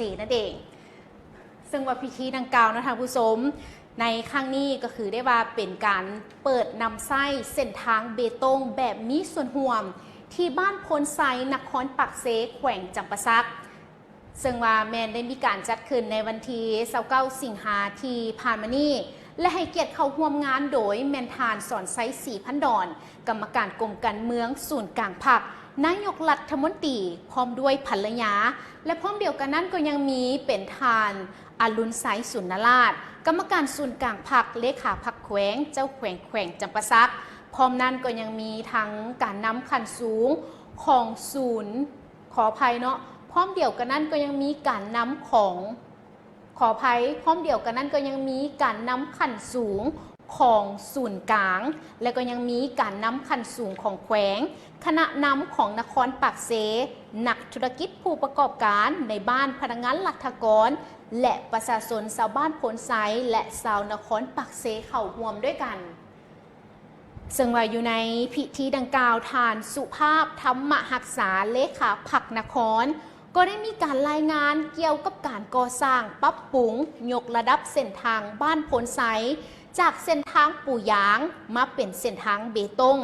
ສນັ້ນເອງ. ເຊິ່ງວ່າພິທີດັ່ງກ່າວເນາະທ່ານຜູ້ຊົມ ໃນຄັ້ງນີ້ກໍຄືໄດ້ວ່າເປັນການເປີດນຳໃຊ້ເສັ້ນທາງເບຕົງແບບມີສ່ວນຮ່ວມ ທີ່ບ້ານໂພນໄຊ ນະຄອນປາກເຊ ແຂວງຈຳປາສັກ. ເຊິ່ງວ່າແມ່ນໄດ້ມີການຈັດຂຶ້ນໃນວັນທີຊາວເກົ້າ ສິງຫາທີ່ຜ່ານມານີ້ ແລະ ໃຫ້ກຽດເຂົ້າຮ່ວມງານໂດຍແມ່ນທ່ານ ສອນໄຊ ສີພັນດອນ ກຳມະການກົມການເມືອງສູນກາງພັກ, ນາຍົກລັດຖະມົນຕີ ພ້ອມດ້ວຍພັນລະຍາ ແລະ ພ້ອມດຽວກັນນັ້ນກໍຍັງມີເປັນທ່ານ ອະລຸນໄຊ ສຸນນະລາດ ກຳມະການສູນກາງພັກ, ເລຂາພັກແຂວງ, ເຈົ້າແຂວງແຂວງຈຳປາສັກ. ພ້ອມນັ້ນກໍຍັງມີທັງການນຳຂັ້ນສູງຂອງສູນ ຂໍອະໄພເນາະ, ພ້ອມດຽວກັນນັ້ນກໍຍັງມີການນຳຂອງ ຂໍອະໄພ, ພ້ອມດຽວກັນນັ້ນກໍຍັງມີການນຳຂັ້ນສູງຂອງສູນກາງ ແລະ ກໍຍັງມີການນຳຂັ້ນສູງຂອງແຂວງ, ຄະນະນຳຂອງນະຄອນປາກເຊ, ນັກທຸລະກິດຜູ້ປະກອບການໃນບ້ານ, ພະນັກງານລັດຖະກອນ ແລະ ປະຊາຊົນຊາວບ້ານໂພນໄຊ ແລະ ຊາວນະຄອນປາກເຊເຂົ້າຮ່ວມດ້ວຍກັນ. ເຊິ່ງວ່າຢູ່ໃນພິທີດັ່ງກ່າວ, ທ່ານ ສຸພາບ ທຳມະຮັກສາ ເລຂາພັກນະຄອນ ກໍໄດ້ມີການລາຍງານກ່ຽວກັບການກໍ່ສ້າງ, ປັບປຸງ, ຍົກລະດັບເສັ້ນທາງບ້ານໂພນໄຊ ຈາກເສັ້ນທາງປູຢາງມາເປັນເສັ້ນທາງເບຕົງ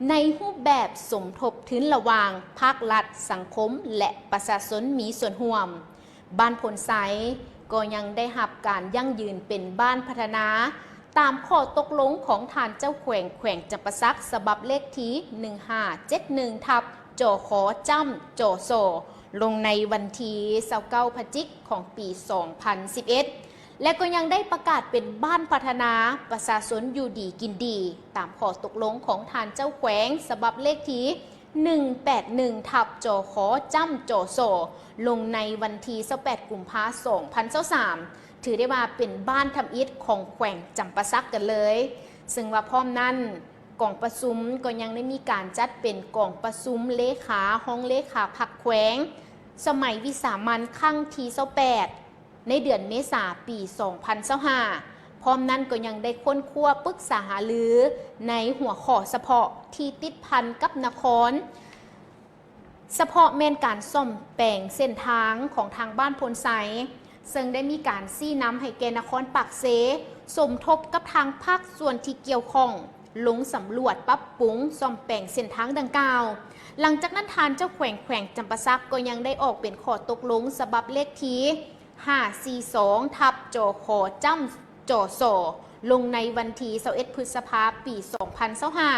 ໃນຮູບແບບສົມທົບທຶນລະຫວ່າງພາກລັດ, ສັງຄົມ ແລະ ປະຊາຊົນມີສ່ວນຮ່ວມ. ບ້ານໂພນໄຊກໍຍັງໄດ້ຮັບການຢັ້ງຢືນເປັນບ້ານພັດທະນາ ຕາມຂໍ້ຕົກລົງຂອງທ່ານເຈົ້າແຂວງແຂວງຈຳປາສັກ ສະບັບເລກທີໜຶ່ງຫ້າເຈັດໜຶ່ງ ທັບ ຈຂ ຈ້ຳ ຈສ ລົງໃນວັນທີຊາວເກົ້າ ພະຈິກ ຂອງປີສອງພັນສິບເອັດ ແລະ ກໍຍັງໄດ້ປະກາດເປັນບ້ານພັດທະນາ ປະຊາຊົນຢູ່ດີກິນດີ ຕາມຂໍ້ຕົກລົງຂອງທ່ານເຈົ້າແຂວງ ສະບັບເລກທີ ໜຶ່ງແປດໜຶ່ງ ທັບ ຈຂ ຈ້ຳ ຈສ ລົງໃນວັນທີຊາວແປດ ກຸມພາ ສອງພັນຊາວສາມ ຖືໄດ້ວ່າເປັນບ້ານທຳອິດຂອງແຂວງຈຳປາສັກກັນເລີຍ. ເຊິ່ງວ່າພ້ອມນັ້ນ ກອງປະຊຸມກໍຍັງໄດ້ມີການຈັດເປັນກອງປະຊຸມເລຂາ, ຮອງເລຂາພັກແຂວງ ສະໄໝວິສາມັນຄັ້ງທີຊາວແປດ ໃນເດືອນເມສາປີສອງພັນຊາວຫ້າ ພ້ອມນັ້ນກໍຍັງໄດ້ຄົ້ນຄວ້າປຶກສາຫາລືໃນຫົວຂໍ້ສະເພາະທີ່ຕິດພັນກັບນະຄອນ ສະເພາະແມ່ນການສ້ອມແປງເສັ້ນທາງຂອງທາງບ້ານໂພນໄຊ ເຊິ່ງໄດ້ມີການຊີ້ນຳໃຫ້ແກ່ນະຄອນປາກເຊ ສົມທົບກັບທາງພາກສ່ວນທີ່ກ່ຽວຂ້ອງ ລົງສຳຫຼວດ, ປັບປຸງ, ສ້ອມແປງເສັ້ນທາງດັ່ງກ່າວ. ຫຼັງຈາກນັ້ນ ທ່ານເຈົ້າແຂວງແຂວງຈຳປາສັກກໍຍັງໄດ້ອອກເປັນຂໍ້ຕົກລົງສະບັບເລກທີ ຫ້າສີ່ສອງ ທັບ ຈຂ ຈ້ຳ ຈສ ລົງໃນວັນທີຊາວເອັດ ພຶດສະພາ ປີສອງພັນຊາວຫ້າ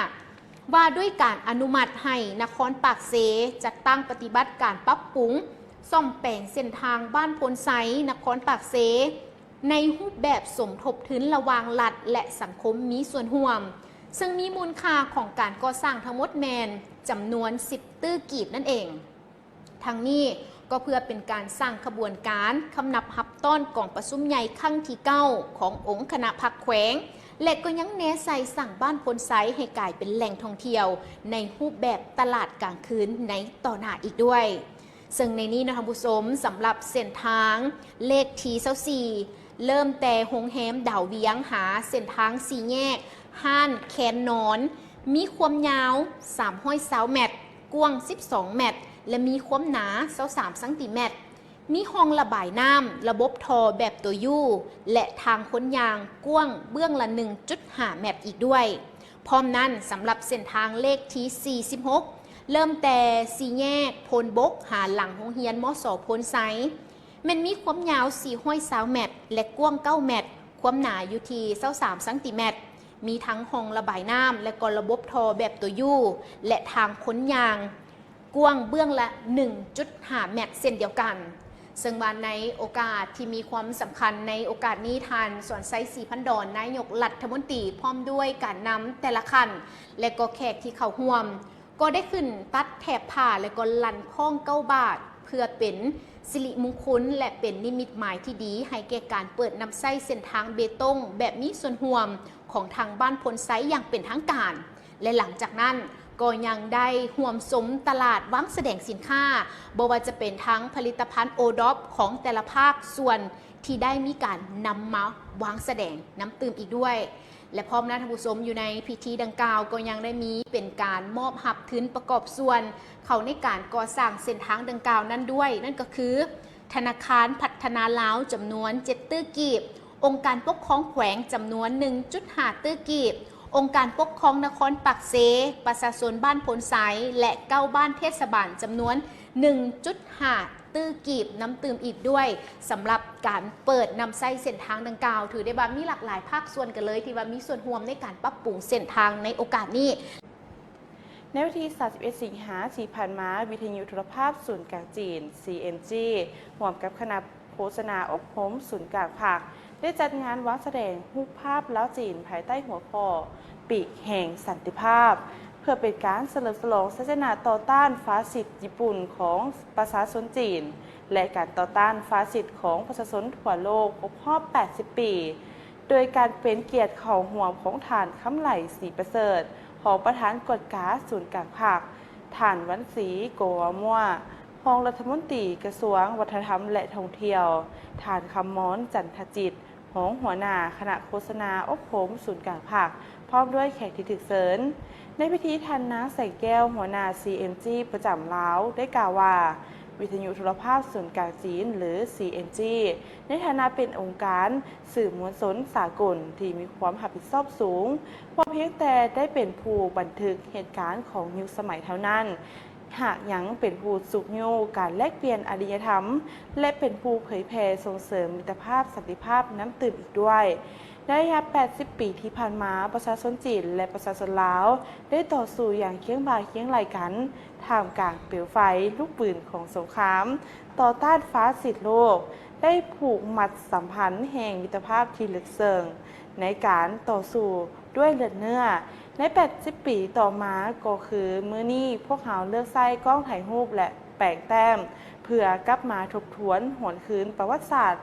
ວ່າດ້ວຍການອະນຸມັດໃຫ້ນະຄອນປາກເຊ ຈັດຕັ້ງປະຕິບັດການປັບປຸງ ສ້ອມແປງເສັ້ນທາງບ້ານໂພນໄຊ ນະຄອນປາກເຊ ໃນຮູບແບບສົມທົບທຶນລະຫວ່າງລັດ ແລະ ສັງຄົມມີສ່ວນຮ່ວມ, ເຊິ່ງມີມູນຄ່າຂອງການກໍ່ສ້າງທັງໝົດແມ່ນຈຳນວນສິບຕື້ກີບນັ້ນເອງ. ທັງນີ້ກໍເພື່ອເປັນການສ້າງຂະບວນການຄຳນັບຮັບຕ້ອນກອງປະຊຸມໃຫຍ່ຄັ້ງທີເກົ້າຂອງອົງຄະນະພັກແຂວງ ແລະ ກໍຍັງແນໃສ່ສ້າງບ້ານໂພນໄຊໃຫ້ກາຍເປັນແຫຼ່ງທ່ອງທ່ຽວໃນຮູບແບບຕະຫຼາດກາງຄືນໃນຕໍ່ໜ້າອີກດ້ວຍ. ເຊິ່ງໃນນີ້ເນາະທ່ານຜູ້ຊົມ, ສຳລັບເສັ້ນທາງເລກທີຊາວສີ່ ເລີ່ມແຕ່ໂຮງແຮມດາວວຽງ ຫາເສັ້ນທາງສີ່ແຍກຮ້ານແຄນນອນ ມີຄວາມຍາວສາມຮ້ອຍຊາວແມັດ, ກວ້າງສິບສອງແມັດ ແລະ ມີຄວາມໜາຊາວສາມຊັງຕີແມັດ, ມີຮ່ອງລະບາຍນ້ຳ, ລະບົບທໍ່ແບບຕົວຢູ ແລະ ທາງຄົນຍ່າງກວ້າງເບື້ອງລະໜຶ່ງຈຸດຫ້າແມັດອີກດ້ວຍ. ພ້ອມນັ້ນ, ສຳລັບເສັ້ນທາງເລກທີສີ່ສິບຫົກ ເລີ່ມແຕ່ສີ່ແຍກໂພນບົກ ຫາຫຼັງໂຮງຮຽນ ມສ ໂພນໄຊ ແມ່ນມີຄວາມຍາວສີ່ຮ້ອຍຊາວແມັດ ແລະ ກວ້າງເກົ້າແມັດ, ຄວາມໜາຢູ່ທີ່ຊາວສາມຊັງຕີແມັດ, ມີທັງຮ່ອງລະບາຍນ້ຳ ແລະ ກໍລະບົບທໍ່ແບບຕົວຢູ ແລະ ທາງຄົນຍ່າງ ກວ້າງເບື້ອງລະໜຶ່ງຈຸດຫ້າແມັດເຊັ່ນດຽວກັນ. ເຊິ່ງວ່າໃນໂອກາດທີ່ມີຄວາມສຳຄັນໃນໂອກາດນີ້, ທ່ານ ສອນໄຊ ສີພັນດອນ ນາຍົກລັດຖະມົນຕີ ພ້ອມດ້ວຍການນຳແຕ່ລະຂັ້ນ ແລະ ກໍແຂກທີ່ເຂົ້າຮ່ວມ ກໍໄດ້ຂຶ້ນຕັດແຖບຜ້າ ແລະ ກໍລັນຄ້ອງເກົ້າບາດ ເພື່ອເປັນສິລິມຸງຄຸນ ແລະ ເປັນນິມິດໝາຍທີ່ດີໃຫ້ແກ່ການເປີດນຳໃຊ້ເສັ້ນທາງເບຕົງແບບມີສ່ວນຮ່ວມຂອງທາງບ້ານໂພນໄຊຢ່າງເປັນທາງການ. ແລະ ຫຼັງຈາກນັ້ນກໍຍັງໄດ້ຮ່ວມຊົມຕະຫຼາດວາງສະແດງສິນຄ້າ, ບໍ່ວ່າຈະເປັນທັງຜະລິດຕະພັນໂອດອບຂອງແຕ່ລະພາກສ່ວນທີ່ໄດ້ມີການນຳມາວາງສະແດງນຳຕື່ມອີກດ້ວຍ. ແລະ ພ້ອມນັ້ນທ່ານຜູ້ຊົມ, ຢູ່ໃນພິທີດັ່ງກ່າວກໍຍັງໄດ້ມີເປັນການມອບຮັບທຶນປະກອບສ່ວນເຂົ້າໃນການກໍ່ສ້າງເສັ້ນທາງດັ່ງກ່າວນັ້ນດ້ວຍ, ນັ້ນກໍຄື ທະນາຄານພັດທະນາລາວຈຳນວນເຈັດຕື້ກີບ, ອົງການປົກຄອງແຂວງຈຳນວນໜຶ່ງຈຸດຫ້າຕື້ກີບ, ອົງການປົກຄອງນະຄອນປາກເຊ, ປະຊາຊົນບ້ານໂພນຊາຍ ແລະ ເກົ້າບ້ານເທດສະບານຈຳນວນໜຶ່ງຈຸດຫ້າຕື້ກີບນຳຕື່ມອີກດ້ວຍ. ສຳລັບການເປີດນຳໃຊ້ເສັ້ນທາງດັ່ງກ່າວ ຖືໄດ້ວ່າມີຫຼາກຫຼາຍພາກສ່ວນກັນເລີຍ ທີ່ວ່າມີສ່ວນຮ່ວມໃນການປັບປຸງເສັ້ນທາງໃນໂອກາດນີ້. ໃນວັນທີສາມສິບເອັດ ສິງຫາທີ່ຜ່ານມາ, ວິທະຍຸໂທລະພາບສູນກາງຈີນ CMG ຮ່ວມກັບຄະນະໂຄສະນາອົບຮົມສູນກາງພັກ ໄດ້ຈັດງານວາງສະແດງຮູບພາບລາວ-ຈີນ ພາຍໃຕ້ຫົວຂໍ້ ປີກແຫ່ງສັນຕິພາບ ເພື່ອເປັນການສະເຫຼີມສະຫຼອງໄຊຊະນະຕໍ່ຕ້ານຟາຊິດຍີ່ປຸ່ນຂອງປະຊາຊົນຈີນ ແລະ ການຕໍ່ຕ້ານຟາຊິດຂອງປະຊາຊົນທົ່ວໂລກຄົບຮອບແປດສິບປີ ໂດຍການເປັນກຽດເຂົ້າຮ່ວມຂອງທ່ານ ຄຳໄຫຼ ສີປະເສີດ ຮອງປະທານກວດກາສູນກາງພັກ, ທ່ານ ວັນສີ ໂກວາມົວ ຮອງລັດຖະມົນຕີກະຊວງວັດທະນະທຳ ແລະ ທ່ອງທ່ຽວ, ທ່ານ ຄຳມອນ ຈັນທະຈິດ ຮອງຫົວໜ້າຄະນະໂຄສະນາອົບຮົມສູນກາງພັກ ພ້ອມດ້ວຍແຂກທີ່ຖືກເຊີນ. ໃນພິທີ, ທ່ານ ນາງ ແສງແກ້ວ ຫົວໜ້າ CMG ປະຈຳລາວ ໄດ້ກ່າວວ່າ ວິທະຍຸໂທລະພາບສູນກາງຈີນ ຫຼື CMG ໃນຖານະເປັນອົງການສື່ມວນຊົນສາກົນທີ່ມີຄວາມຮັບຜິດຊອບສູງ, ບໍ່ພຽງແຕ່ໄດ້ເປັນຜູ້ບັນທຶກເຫດການຂອງຍຸກສະໄໝເທົ່ານັ້ນ, ຫາກຍັງເປັນຜູ້ຊຸກຍູ້ການແລກປ່ຽນອາລິຍະທຳ ແລະ ເປັນຜູ້ເຜີຍແຜ່ສົ່ງເສີມມິດຕະພາບສັນຕິພາບນຳຕື່ມອີກດ້ວຍ. ໃນໄລຍະແປດສິບປີທີ່ຜ່ານມາ, ປະຊາຊົນຈີນ ແລະ ປະຊາຊົນລາວ ໄດ້ຕໍ່ສູ້ຢ່າງຄຽງບ່າຄຽງໄຫຼ່ກັນ ທ່າມກາງເປວໄຟລູກປືນຂອງສົງຄາມຕໍ່ຕ້ານຟາຊິດໂລກ ໄດ້ຜູກມັດສຳພັນແຫ່ງມິດຕະພາບທີ່ເລິກເຊິ່ງ ໃນການຕໍ່ສູ້ດ້ວຍເລືອດເນື້ອ. ໃນແປດສິບປີຕໍ່ມາ ກໍຄືມື້ນີ້ ພວກເຮົາເລືອກໃຊ້ກ້ອງຖ່າຍຮູບ ແລະ ແປງແຕ້ມ ເພື່ອກັບມາທົບທວນຫວນຄືນປະຫວັດສາດ.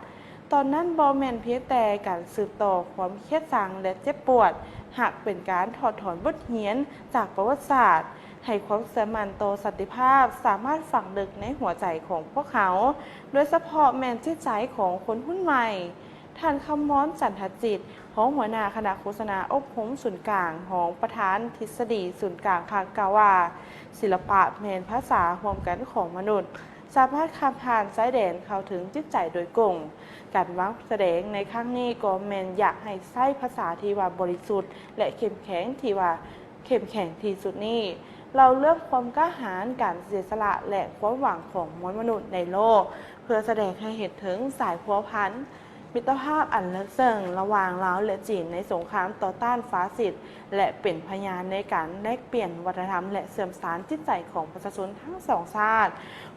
ຕອນນັ້ນບໍ່ແມ່ນພຽງແຕ່ການສືບຕໍ່ຄວາມຄຽດຊັງ ແລະ ເຈັບປວດ, ຫາກເປັນການຖອດຖອນບົດຮຽນຈາກປະຫວັດສາດ, ໃຫ້ຄວາມເຊື່ອໝັ້ນຕໍ່ສັນຕິພາບສາມາດຝັງເລິກໃນຫົວໃຈຂອງພວກເຮົາ, ໂດຍສະເພາະແມ່ນຈິດໃຈຂອງຄົນຮຸ່ນໃໝ່. ທ່ານ ຄຳມອນ ຈັນທະຈິດ ຮອງຫົວໜ້າຄະນະໂຄສະນາອົບຮົມສູນກາງ, ຮອງປະທານທິດສະດີສູນກາງພັກ ກ່າວວ່າ, ສິລະປະແມ່ນພາສາຮ່ວມກັນຂອງມະນຸດ, ສາມາດຂ້າມຜ່ານຊາຍແດນເຂົ້າເຖິງຈິດໃຈໂດຍກົງ. ການວາງສະແດງໃນຄັ້ງນີ້ກໍແມ່ນຢາກໃຫ້ໃຊ້ພາສາທີ່ວ່າບໍລິສຸດ ແລະ ເຂັ້ມແຂງທີ່ວ່າ ເຂັ້ມແຂງທີ່ສຸດນີ້. ເລົ່າເລື່ອງຄວາມກ້າຫານ, ການເສຍສະຫຼະ ແລະ ຄວາມຫວັງຂອງມວນມະນຸດໃນໂລກ ເພື່ອສະແດງໃຫ້ເຫັນເຖິງສາຍພົວພັນມິດຕະພາບອັນເລິກເຊິ່ງລະຫວ່າງລາວ ແລະ ຈີນ ໃນສົງຄາມຕໍ່ຕ້ານຟາຊິດ ແລະ ເປັນພະຍານໃນການແລກປ່ຽນວັດທະນະທຳ ແລະ ເຊື່ອມສານຈິດໃຈຂອງປະຊາຊົນທັງສອງຊາດ.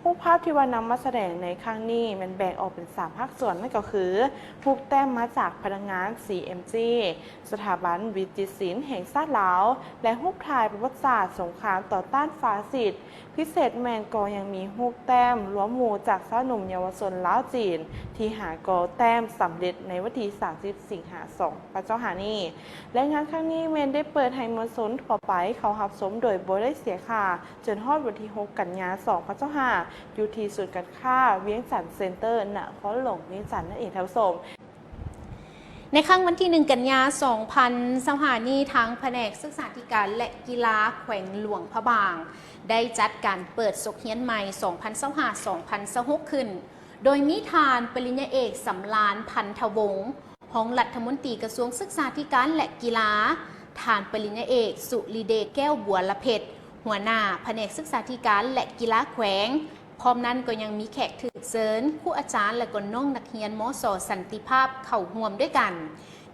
ຮູບພາບທີ່ວ່ານຳມາສະແດງໃນຄັ້ງນີ້ແມ່ນແບ່ງອອກເປັນສາມພາກສ່ວນ, ນັ້ນກໍຄື ຮູບແຕ້ມມາຈາກພະນັກງານ CMG, ສະຖາບັນວິຈິດສິນແຫ່ງຊາດລາວ ແລະ ຮູບຖ່າຍປະຫວັດສາດສົງຄາມຕໍ່ຕ້ານຟາຊິດ. ພິເສດແມ່ນກໍຍັງມີຮູບແຕ້ມລວມໝູ່ຈາກຊາວໜຸ່ມເຍົາວະຊົນລາວ-ຈີນ ທີ່ຫາກໍ່ແຕ້ມສຳເລັດໃນວັນທີສາມສິບ ສິງຫາ ສອງພັນຊາວຫ້ານີ້ ແລະ ງານຄັ້ງນີ້ແມ່ນໄດ້ເປີດໃຫ້ມວນຊົນທົ່ວໄປເຂົ້າຮັບຊົມໂດຍບໍ່ໄດ້ເສຍຄ່າ ຈົນຮອດວັນທີຫົກ ກັນຍາ ສອງພັນຊາວຫ້າ ຢູ່ທີ່ສູນການຄ້າວຽງຈັນເຊັນເຕີ ນະຄອນຫຼວງວຽງຈັນ ນັ້ນເອງທ່ານຜູ້ຊົມ. ໃນຄ່ຳວັນທີໜຶ່ງ ກັນຍາ ສອງພັນຊາວຫ້ານີ້, ທາງພະແນກສຶກສາທິການ ແລະ ກິລາແຂວງຫຼວງພະບາງ ໄດ້ຈັດການເປີດສົກຮຽນໃໝ່ ສອງພັນຊາວຫ້າ ສອງພັນຊາວຫົກ ຂຶ້ນ, ໂດຍມີທ່ານປະລິນຍາເອກ ສຳລານ ພັນທະວົງ ຮອງລັດຖະມົນຕີກະຊວງສຶກສາທິການ ແລະ ກິລາ, ທ່ານປະລິນຍາເອກ ສຸລິເດດ ແກ້ວບົວລະເພັດ ຫົວໜ້າພະແນກສຶກສາທິການ ແລະ ກິລາແຂວງ. ພ້ອມນັ້ນກໍຍັງມີແຂກຖືກເຊີນ, ຄູອາຈານ ແລະ ກໍນ້ອງນັກຮຽນ ມສ ສັນຕິພາບ ເຂົ້າຮ່ວມດ້ວຍກັນ.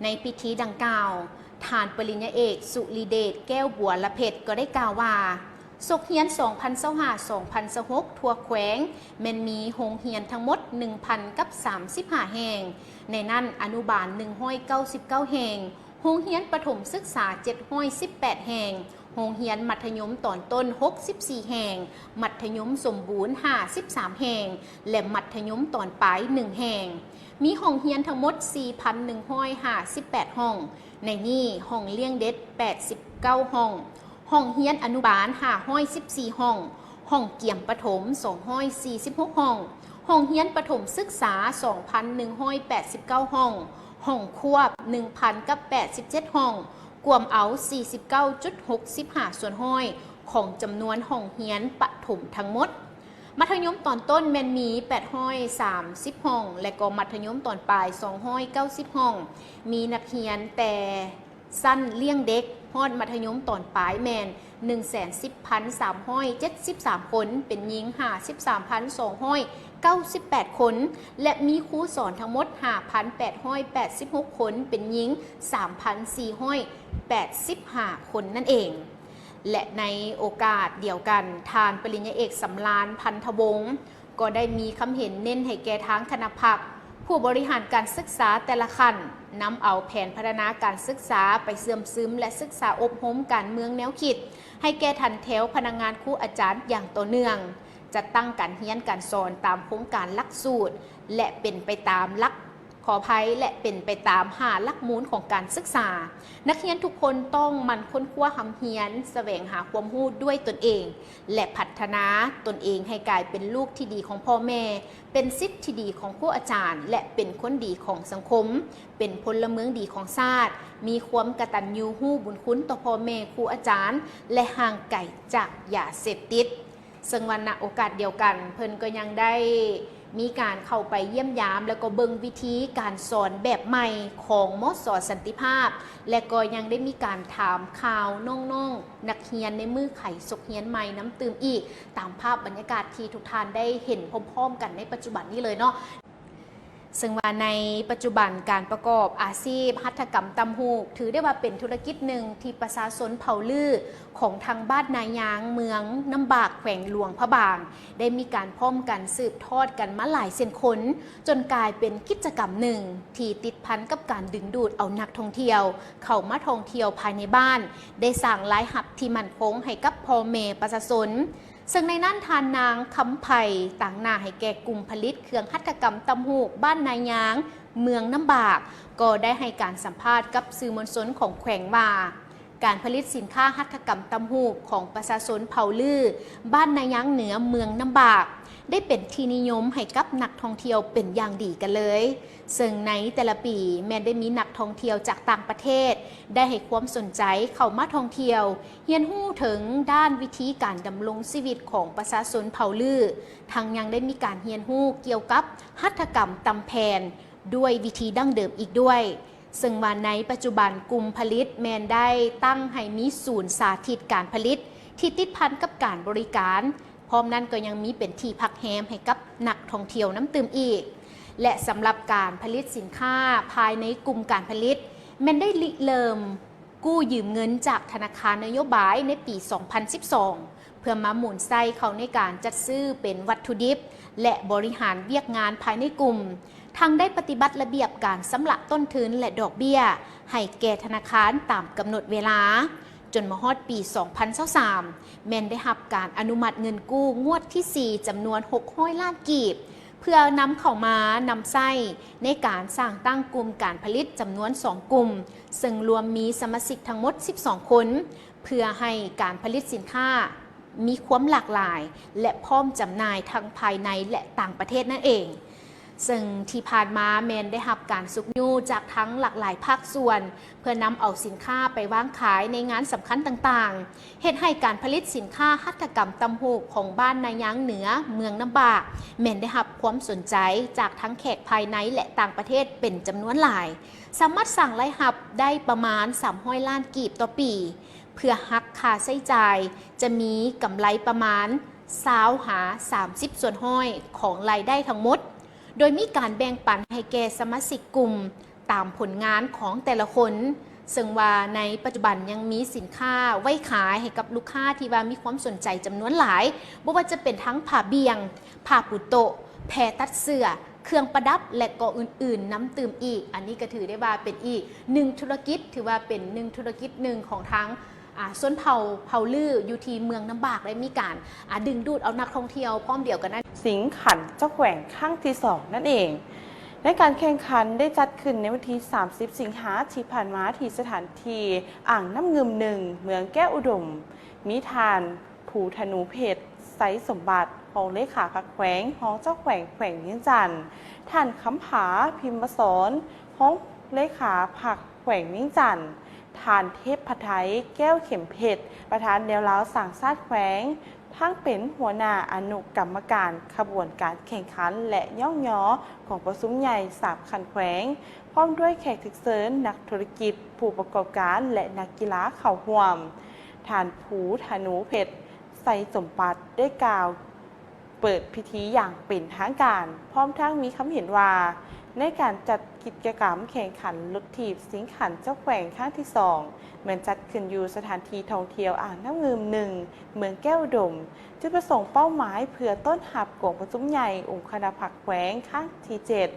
ໃນພິທີດັ່ງກ່າວ, ທ່ານປະລິນຍາເອກ ສຸລິເດດ ແກ້ວບົວລະເພັດ ກໍໄດ້ກ່າວວ່າ, ສົກຮຽນ ສອງພັນຊາວຫ້າ ສອງພັນຊາວຫົກ ທົ່ວແຂວງ ແມ່ນມີໂຮງຮຽນທັງໝົດ ໜຶ່ງພັນກັບສາມສິບຫ້າແຫ່ງ, ໃນນັ້ນອະນຸບານ ໜຶ່ງຮ້ອຍເກົ້າສິບເກົ້າແຫ່ງ, ໂຮງຮຽນປະຖົມສຶກສາ ເຈັດຮ້ອຍສິບແປດແຫ່ງ, ໂຮງຮຽນມັດທະຍົມຕອນຕົ້ນ ຫົກສິບສີ່ແຫ່ງ, ມັດທະຍົມສົມບູນ ຫ້າສິບສາມແຫ່ງ ແລະ ມັດທະຍົມຕອນປາຍ ໜຶ່ງແຫ່ງ. ມີຫ້ອງຮຽນທັງໝົດ ສີ່ພັນໜຶ່ງຮ້ອຍຫ້າສິບແປດຫ້ອງ, ໃນນີ້ຫ້ອງລ້ຽງເດັກ ແປດສິບເກົ້າຫ້ອງ, ຫ້ອງຮຽນອະນຸບານ ຫ້າຮ້ອຍສິບສີ່ຫ້ອງ, ຫ້ອງກຽມປະຖົມ ສອງຮ້ອຍສີ່ສິບຫົກຫ້ອງ, ຫ້ອງຮຽນປະຖົມສຶກສາ ສອງພັນໜຶ່ງຮ້ອຍແປດສິບເກົ້າຫ້ອງ, ຫ້ອງຄວບ ໜຶ່ງພັນກັບແປດສິບເຈັດຫ້ອງ, ກວມເອົາ ສີ່ສິບເກົ້າຈຸດຫົກສິບຫ້າສ່ວນຮ້ອຍ ຂອງຈຳນວນຫ້ອງຮຽນປະຖົມທັງໝົດ. ມັດທະຍົມຕອນຕົ້ນແມ່ນມີແປດຮ້ອຍສາມສິບຫ້ອງ ແລະກໍມັດທະຍົມຕອນປາຍສອງຮ້ອຍເກົ້າສິບຫ້ອງ, ມີນັກຮຽນແຕ່ຊັ້ນລ້ຽງເດັກຮອດມັດທະຍົມຕອນປາຍແມ່ນໜຶ່ງແສນສິບພັນສາມຮ້ອຍເຈັດສິບສາມຄົນ, ເປັນຍິງຫ້າສິບສາມພັນສອງຮ້ອຍເກົ້າສິບແປດຄົນ ແລະມີຄູສອນທັງໝົດຫ້າພັນແປດຮ້ອຍແປດສິບຫົກຄົນ, ເປັນຍິງສາມພັນສີ່ຮ້ອຍແປດສິບຫ້າຄົນນັ້ນເອງ. ແລະໃນໂອກາດດຽວກັນ, ທ່ານປະລິນຍາເອກ ສຳລານ ພັນທະວົງ ກໍໄດ້ມີຄຳເຫັນເນັ້ນໃຫ້ແກ່ທາງຄະນະພັກ, ຜູ້ບໍລິຫານການສຶກສາແຕ່ລະຂັ້ນ ນຳເອົາແຜນພັດທະນາການສຶກສາໄປເຊື່ອມຊຶມ ແລະ ສຶກສາອົບຮົມການເມືອງແນວຄິດ ໃຫ້ແກ່ຖັນແຖວພະນັກງານຄູອາຈານຢ່າງຕໍ່ເນື່ອງ, ຈັດຕັ້ງການຮຽນການສອນຕາມໂຄງການຫຼັກສູດ ແລະ ເປັນໄປຕາມຫຼັກ ຂໍອະໄພ ແລະ ເປັນໄປຕາມຫ້າຫຼັກມູນຂອງການສຶກສາ. ນັກຮຽນທຸກຄົນຕ້ອງໝັ່ນຄົ້ນຄວ້າຮ່ຳຮຽນ, ສະແຫວງຫາຄວາມຮູ້ດ້ວຍຕົນເອງ ແລະ ພັດທະນາຕົນເອງໃຫ້ກາຍເປັນລູກທີ່ດີຂອງພໍ່ແມ່, ເປັນສິດທີ່ດີຂອງຄູອາຈານ ແລະ ເປັນຄົນດີຂອງສັງຄົມ, ເປັນພົນລະເມືອງດີຂອງຊາດ, ມີຄວາມກະຕັນຍູຮູ້ບຸນຄຸນຕໍ່ພໍ່ແມ່, ຄູອາຈານ ແລະ ຫ່າງໄກຈາກຢາເສບຕິດ. ເຊິ່ງວ່ານະໂອກາດດຽວກັນ, ເພິ່ນກໍຍັງໄດ້ມີການເຂົ້າໄປຢ້ຽມຢາມ ແລ້ວກໍເບິ່ງວິທີການສອນແບບໃໝ່ຂອງ ມສ ສັນຕິພາບ ແລະກໍຍັງໄດ້ມີການຖາມຂ່າວນ້ອງໆນັກຮຽນໃນມື້ໄຂສົກຮຽນໃໝ່ນຳຕື່ມອີກ, ຕາມພາບບັນຍາກາດທີ່ທຸກທ່ານໄດ້ເຫັນພ້ອມໆກັນໃນປັດຈຸບັນນີ້ເລີຍເນາະ. ເຊິ່ງວ່າໃນປັດຈຸບັນການປະກອບອາຊີບຫັດຖະກຳຕ່ຳຫູກ ຖືໄດ້ວ່າເປັນທຸລະກິດໜຶ່ງທີ່ປະຊາຊົນເຜົ່າລື້ຂອງທາງບ້ານນາຍາງ ເມືອງນ້ຳບາກ ແຂວງຫຼວງພະບາງ ໄດ້ມີການພ້ອມກັນສືບທອດກັນມາຫຼາຍເຊັ່ນຄົນ, ຈົນກາຍເປັນກິດຈະກຳໜຶ່ງທີ່ຕິດພັນກັບການດຶງດູດເອົານັກທ່ອງທ່ຽວເຂົ້າມາທ່ອງທ່ຽວພາຍໃນບ້ານ, ໄດ້ສ້າງລາຍຮັບທີ່ໝັ້ນຄົງໃຫ້ກັບພໍ່ແມ່ປະຊາຊົນ. ເຊິ່ງໃນນັ້ນທ່ານນາງ ຄຳໄພ ຕາງໜ້າໃຫ້ແກ່ກຸ່ມຜະລິດເຄື່ອງຫັດຖະກຳຕ່ຳຫູກບ້ານນາຍາງ ເມືອງນ້ຳບາກ ກໍໄດ້ໃຫ້ການສຳພາດກັບສື່ມວນຊົນຂອງແຂວງວ່າ ການຜະລິດສິນຄ້າຫັດຖະກຳຕ່ຳຫູກຂອງປະຊາຊົນເຜົ່າລື້ ບ້ານນາຍາງເໜືອ ເມືອງນ້ຳບາກ ໄດ້ເປັນທີ່ນິຍົມໃຫ້ກັບນັກທ່ອງທ່ຽວເປັນຢ່າງດີກັນເລີຍ. ເຊິ່ງໃນແຕ່ລະປີແມ່ນໄດ້ມີນັກທ່ອງທ່ຽວຈາກຕ່າງປະເທດ ໄດ້ໃຫ້ຄວາມສົນໃຈເຂົ້າມາທ່ອງທ່ຽວ, ຮຽນຮູ້ເຖິງດ້ານວິທີການດຳລົງຊີວິດຂອງປະຊາຊົນເຜົ່າລື້, ທັງຍັງໄດ້ມີການຮຽນຮູ້ກ່ຽວກັບຫັດຖະກຳຕ່ຳແຜ່ນດ້ວຍວິທີດັ້ງເດີມອີກດ້ວຍ. ເຊິ່ງວ່າໃນປັດຈຸບັນກຸ່ມຜະລິດແມ່ນໄດ້ຕັ້ງໃຫ້ມີສູນສາທິດການຜະລິດທີ່ຕິດພັນກັບການບໍລິການ, ພ້ອມນັ້ນກໍຍັງມີເປັນທີ່ພັກແຮມໃຫ້ກັບນັກທ່ອງທ່ຽວນຳຕື່ມອີກ. ແລະ ສຳລັບການຜະລິດສິນຄ້າພາຍໃນກຸ່ມການຜະລິດ ແມ່ນໄດ້ລິເລີ່ມກູ້ຢືມເງິນຈາກທະນາຄານນະໂຍບາຍໃນປີສອງພັນສິບສອງ ເພື່ອມາໝູນໃຊ້ເຂົ້າໃນການຈັດຊື້ເປັນວັດຖຸດິບ ແລະ ບໍລິຫານວຽກງານພາຍໃນກຸ່ມ, ທັງໄດ້ປະຕິບັດລະບຽບການຊຳລະຕົ້ນທຶນ ແລະ ດອກເບ້ຍໃຫ້ແກ່ທະນາຄານຕາມກຳນົດເວລາ. ຈົນມາຮອດປີສອງພັນຊາວສາມ ແມ່ນໄດ້ຮັບການອະນຸມັດເງິນກູ້ງວດທີສີ່ ຈຳນວນຫົກຮ້ອຍລ້ານກີບ ເພື່ອນຳເຂົ້າມານຳໃຊ້ໃນການສ້າງຕັ້ງກຸ່ມການຜະລິດຈຳນວນສອງກຸ່ມ, ເຊິ່ງລວມມີສະມາຊິກທັງໝົດສິບສອງຄົນ, ເພື່ອໃຫ້ການຜະລິດສິນຄ້າມີຄວາມຫຼາກຫຼາຍ ແລະ ພ້ອມຈຳໜ່າຍທັງພາຍໃນ ແລະ ຕ່າງປະເທດນັ້ນເອງ. ເຊິ່ງທີ່ຜ່ານມາແມ່ນໄດ້ຮັບການຊຸກຍູ້ຈາກທັງຫຼາກຫຼາຍພາກສ່ວນ ເພື່ອນຳເອົາສິນຄ້າໄປວາງຂາຍໃນງານສຳຄັນຕ່າງໆ, ເຮັດໃຫ້ການຜະລິດສິນຄ້າຫັດຖະກຳຕ່ຳຫູກຂອງບ້ານນາຍາງເໜືອ ເມືອງນ້ຳບາກ ແມ່ນໄດ້ຮັບຄວາມສົນໃຈຈາກທັງແຂກພາຍໃນ ແລະ ຕ່າງປະເທດເປັນຈຳນວນຫຼາຍ, ສາມາດສ້າງລາຍຮັບໄດ້ປະມານສາມຮ້ອຍລ້ານກີບຕໍ່ປີ. ເພື່ອຫັກຄ່າໃຊ້ຈ່າຍ ຈະມີກຳໄລປະມານຊາວຫາສາມສິບສ່ວນຮ້ອຍຂອງລາຍໄດ້ທັງໝົດ, ໂດຍມີການແບ່ງປັນໃຫ້ແກ່ສະມາຊິກກຸ່ມຕາມຜົນງານຂອງແຕ່ລະຄົນ, ເຊິ່ງວ່າໃນປັດຈຸບັນຍັງມີສິນຄ້າໄວ້ຂາຍໃຫ້ກັບລູກຄ້າທີ່ວ່າມີຄວາມສົນໃຈຈຳນວນຫຼາຍ, ບໍ່ວ່າຈະເປັນທັງຜ້າບ່ຽງ, ຜ້າປູໂຕະ, ແພຕັດເສື້ອ, ເຄື່ອງປະດັບ ແລະ ກໍອື່ນໆນຳຕື່ມອີກ. ອັນນີ້ກໍຖືໄດ້ວ່າເປັນອີກໜຶ່ງທຸລະກິດ, ຖືວ່າເປັນໜຶ່ງທຸລະກິດໜຶ່ງຂອງທາງ ອາ ຊົນເຜົ່າ ເຜົ່າລື້ຢູ່ທີ່ເມືອງນ້ຳບາກ ໄດ້ມີການ ອາ ດຶງດູດເອົານັກທ່ອງທ່ຽວພ້ອມດຽວກັນນັ້ນ. ສິງຂັນເຈົ້າແຂວງຄັ້ງທີສອງນັ້ນເອງ. ໃນການແຂ່ງຂັນໄດ້ຈັດຂຶ້ນໃນວັນທີສາມສິບ ສິງຫາທີ່ຜ່ານມາ ທີ່ສະຖານທີ່ອ່າງນ້ຳງື່ມໜຶ່ງ ເມືອງແກ້ວອຸດົມ, ມີທ່ານ ພູທະນູເພັດ ໄຊສົມບັດ ຮອງເລຂາພັກແຂວງ, ຮອງເຈົ້າແຂວງແຂວງວຽງຈັນ, ທ່ານ ຄຳຜາ ພິມມະສອນ ຮອງເລຂາພັກແຂວງວຽງຈັນ, ທ່ານ ເທບພະໄທ ແກ້ວເຂັມເພັດ ປະທານແນວລາວສ້າງຊາດແຂວງ, ທັງເປັນຫົວໜ້າອະນຸກຳມະການຂະບວນການແຂ່ງຂັນ ແລະ ຍ້ອງຍໍກອງປະຊຸມໃຫຍ່ສາມຂັ້ນແຂວງ, ພ້ອມດ້ວຍແຂກຖືກເຊີນ, ນັກທຸລະກິດ, ຜູ້ປະກອບການ ແລະ ນັກກິລາເຂົ້າຮ່ວມ. ທ່ານ ພູທະນູເພັດ ໄຊສົມບັດ ໄດ້ກ່າວ ເປີດພິທີຢ່າງເປັນທາງການ, ພ້ອມທັງມີຄຳເຫັນວ່າ ໃນການຈັດກິດຈະກຳແຂ່ງຂັນລົດຖີບຊິງຂັນເຈົ້າແຂວງຄັ້ງທີສອງ ແມ່ນຈັດຂຶ້ນຢູ່ສະຖານທີ່ທ່ອງທ່ຽວອ່າງນ້ຳງື່ມໜຶ່ງ ເມືອງແກ້ວອຸດົມ. ຈຸດປະສົງເປົ້າໝາຍເພື່ອຕ້ອນຮັບກອງປະຊຸມໃຫຍ່ອົງຄະນະພັກແຂວງຄັ້ງທີເຈັດ,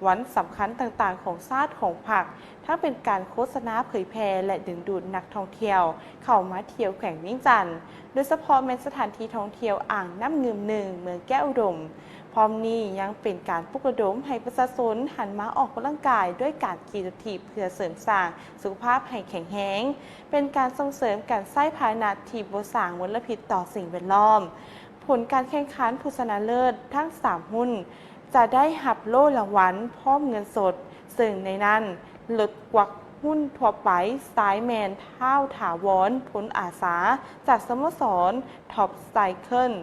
ວັນສຳຄັນຕ່າງໆຂອງຊາດຂອງພັກ, ທັງເປັນການໂຄສະນາເຜີຍແຜ່ ແລະ ດຶງດູດນັກທ່ອງທ່ຽວເຂົ້າມາທ່ຽວແຂວງວຽງຈັນ, ໂດຍສະເພາະແມ່ນສະຖານທີ່ທ່ອງທ່ຽວອ່າງນ້ຳງື່ມໜຶ່ງ ເມືອງແກ້ວອຸດົມ. ພ້ອມນີ້ຍັງເປັນການປຸກລະດົມໃຫ້ປະຊາຊົນຫັນມາອອກກຳລັງກາຍດ້ວຍການຂີ່ລົດຖີບ ເພື່ອເສີມສ້າງສຸຂະພາບໃຫ້ແຂງແຮງ, ເປັນການສົ່ງເສີມການໃຊ້ພາຫະນະທີ່ບໍ່ສ້າງມົນລະພິດຕໍ່ສິ່ງແວດລ້ອມ. ຜົນການແຂ່ງຂັນຜູ້ຊະນະເລີດທັງສາມຮຸ່ນ ຈະໄດ້ຮັບໂລ່ລາງວັນພ້ອມເງິນສົດ, ເຊິ່ງໃນນັ້ນລົດກວັກຮຸ່ນທົ່ວໄປ ສະໄຕແມ່ນທ້າວຖາວອນ ພົນອາສາ ຈາກສະໂມສອນ Top Cycle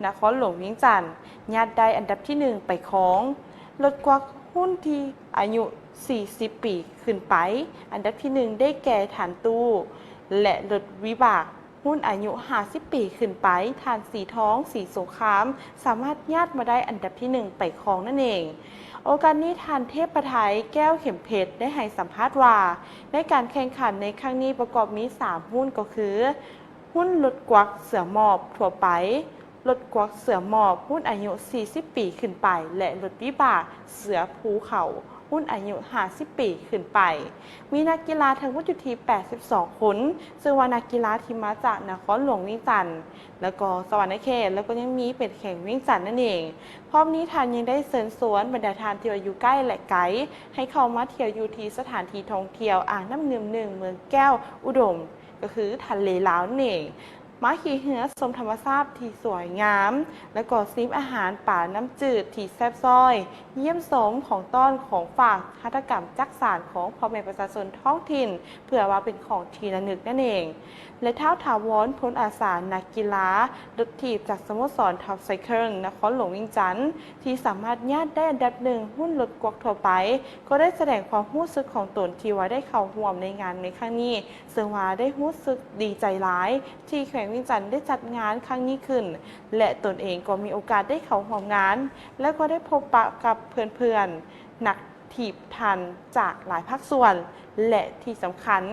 ນະຄອນຫຼວງວຽງຈັນ ຍາດໄດ້ອັນດັບທີໜຶ່ງໄປຄອງ. ລົດກວັກຮຸ່ນທີ່ອາຍຸສີ່ສິບປີຂຶ້ນໄປ ອັນດັບທີໜຶ່ງໄດ້ແກ່ທ່ານຕູ້ ແລະ ລົດວິບາກ ຮຸ່ນອາຍຸຫ້າສິບປີຂຶ້ນໄປ ທ່ານ ສີທອງ ສີສົງຄາມ ສາມາດຍາດມາໄດ້ອັນດັບທີໜຶ່ງໄປຄອງນັ້ນເອງ. ໂອກາດນີ້ ທ່ານ ເທບປະໄທ ແກ້ວເຂັມເພັດ ໄດ້ໃຫ້ສຳພາດວ່າ ໃນການແຂ່ງຂັນໃນຄັ້ງນີ້ປະກອບມີສາມຮຸ່ນ ກໍຄື ຮຸ່ນລົດກວັກເສືອໝອບທົ່ວໄປ, ລົດກວັກເສືອໝອບຮຸ່ນອາຍຸສີ່ສິບປີຂຶ້ນໄປ ແລະ ລົດວິບາກເສືອພູເຂົາ ຮຸ່ນອາຍຸຫ້າສິບປີຂຶ້ນໄປ. ມີນັກກິລາທັງໝົດຢູ່ທີ່ແປດສິບສອງຄົນ, ເຊິ່ງວ່ານັກກິລາທີ່ມາຈາກນະຄອນຫຼວງວຽງຈັນ ແລະ ກໍສະຫວັນນະເຂດ ແລະ ກໍຍັງມີເປັນແຂວງວຽງຈັນນັ້ນເອງ. ພ້ອມນີ້ທ່ານຍັງໄດ້ເຊີນຊວນບັນດາທ່ານທີ່ວ່າຢູ່ໃກ້ ແລະ ໄກ ໃຫ້ເຂົ້າມາທ່ຽວຢູ່ທີ່ສະຖານທີ່ທ່ອງທ່ຽວອ່າງນ້ຳງື່ມໜຶ່ງ ເມືອງແກ້ວອຸດົມ ກໍຄືທະເລລາວນັ້ນເອງ. ມາຂີ່ເຮືອຊົມທຳມະຊາດທີ່ສວຍງາມ ແລະ ກໍຊິມອາຫານປານ້ຳຈືດທີ່ແຊບຊ້ອຍ, ຢ້ຽມຊົມຂອງຕ້ອນຂອງຝາກຫັດຖະກຳຈັກສານຂອງພໍ່ແມ່ປະຊາຊົນທ້ອງຖິ່ນ ເພື່ອວ່າເປັນຂອງທີ່ລະນຶກນັ້ນເອງ. ແລະ ທ້າວຖາວອນ ພົນອາສາ ນັກກິລາລົດຖີບຈາກສະໂມສອນ Top Cycle ນະຄອນຫຼວງວຽງຈັນ ທີ່ສາມາດຍາດໄດ້ອັນດັບໜຶ່ງຮຸ່ນລົດກວັກທົ່ວໄປ ກໍໄດ້ສະແດງຄວາມຮູ້ສຶກຂອງຕົນທີ່ວ່າໄດ້ເຂົ້າຮ່ວມໃນງານໃນຄັ້ງນີ້, ເຊິ່ງວ່າໄດ້ຮູ້ສຶກດີໃຈຫຼາຍ ທີ່ແຂວງວຽງຈັນໄດ້ຈັດງານຄັ້ງນີ້ຂຶ້ນ ແລະ ຕົນເອງກໍມີໂອກາດໄດ້ເຂົ້າຮ່ວມງານ ແລະ ກໍໄດ້ພົບປະກັບເພື່ອນໆນັກຖີບທັນຈາກຫຼາຍພາກສ່ວນ ແລະ ທີ່ສຳຄັນ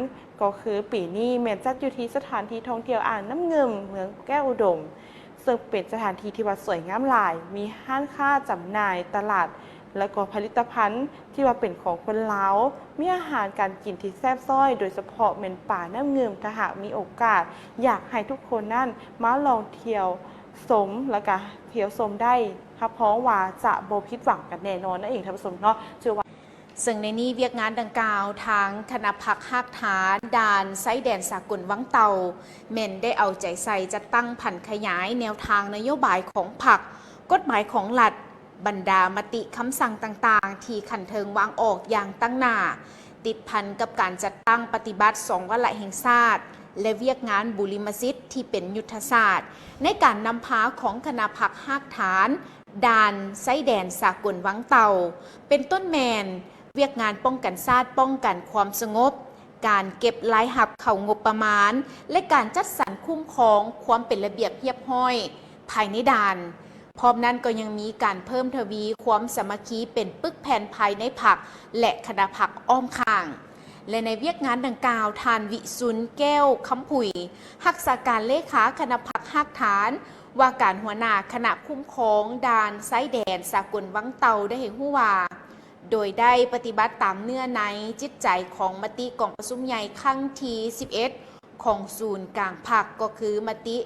ກໍຄືປີນີ້ແມ່ນຈັດຢູ່ທີ່ສະຖານທີ່ທ່ອງທ່ຽວອ່າງນ້ຳງື່ມ ເມືອງແກ້ວອຸດົມ ເຊິ່ງເປັນສະຖານທີ່ທີ່ວ່າສວຍງາມຫຼາຍ, ມີຮ້ານຄ້າຈຳໜ່າຍ, ຕະຫຼາດ ແລະ ກໍຜະລິດຕະພັນ ທີ່ວ່າເປັນຂອງຄົນລາວ, ມີອາຫານການກິນທີ່ແຊບຊ້ອຍ, ໂດຍສະເພາະແມ່ນປານ້ຳງື່ມ. ຖ້າຫາກມີໂອກາດ ຢາກໃຫ້ທຸກຄົນນັ້ນມາລອງທ່ຽວຊົມ ແລ້ວກະທ່ຽວຊົມໄດ້ ຮັບຮອງວ່າຈະບໍ່ຜິດຫວັງກັນແນ່ນອນນັ້ນເອງ ທ່ານຜູ້ຊົມເນາະ. ເຊື່ອວ່າ ເຊິ່ງໃນນີ້ວຽກງານດັ່ງກ່າວ ທາງຄະນະພັກຮາກຖານດ່ານຊາຍແດນສາກົນວັງເຕົ່າ ແມ່ນໄດ້ເອົາໃຈໃສ່ຈັດຕັ້ງຜັນຂະຫຍາຍແນວທາງນະໂຍບາຍຂອງພັກ, ກົດໝາຍຂອງລັດ, ບັນດາມະຕິຄຳສັ່ງຕ່າງໆ ທີ່ຂັ້ນເທິງວາງອອກຢ່າງຕັ້ງໜ້າ, ຕິດພັນກັບການຈັດຕັ້ງປະຕິບັດສອງວາລະແຫ່ງຊາດ ແລະ ວຽກງານບຸລິມະສິດທີ່ເປັນຍຸດທະສາດ ໃນການນຳພາຂອງຄະນະພັກຮາກຖານ ດ່ານຊາຍແດນສາກົນວັງເຕົ່າ ເປັນຕົ້ນແມ່ນ ວຽກງານປ້ອງກັນຊາດ, ປ້ອງກັນຄວາມສະຫງົບ, ການເກັບລາຍຮັບເຂົ້າງົບປະມານ ແລະ ການຈັດສັນຄຸ້ມຄອງຄວາມເປັນລະບຽບຮຽບຮ້ອຍພາຍໃນດ່ານ. ພ້ອມນັ້ນກໍຍັງມີການເພີ່ມທະວີຄວາມສາມັກຄີເປັນປຶກແຜ່ນພາຍໃນພັກ ແລະ ຄະນະພັກອ້ອມຂ້າງ. ແລະ ໃນວຽກງານດັ່ງກ່າວ, ທ່ານ ວິສຸນ ແກ້ວຄຳຜຸຍ, ຮັກສາການເລຂາຄະນະພັກຮາກຖານ, ວ່າການຫົວໜ້າຄະນະຄຸ້ມຄອງດ່ານຊາຍແດນສາກົນວັງເຕົ່າ ໄດ້ໃຫ້ຮູ້ວ່າ ໂດຍໄດ້ປະຕິບັດຕາມເນື້ອໃນຈິດໃຈຂອງມະຕິກອງປະຊຸມໃຫຍ່ຄັ້ງທີສິບເອັດ ຂອງສູນກາງພັກ, ກໍຄືມະຕິ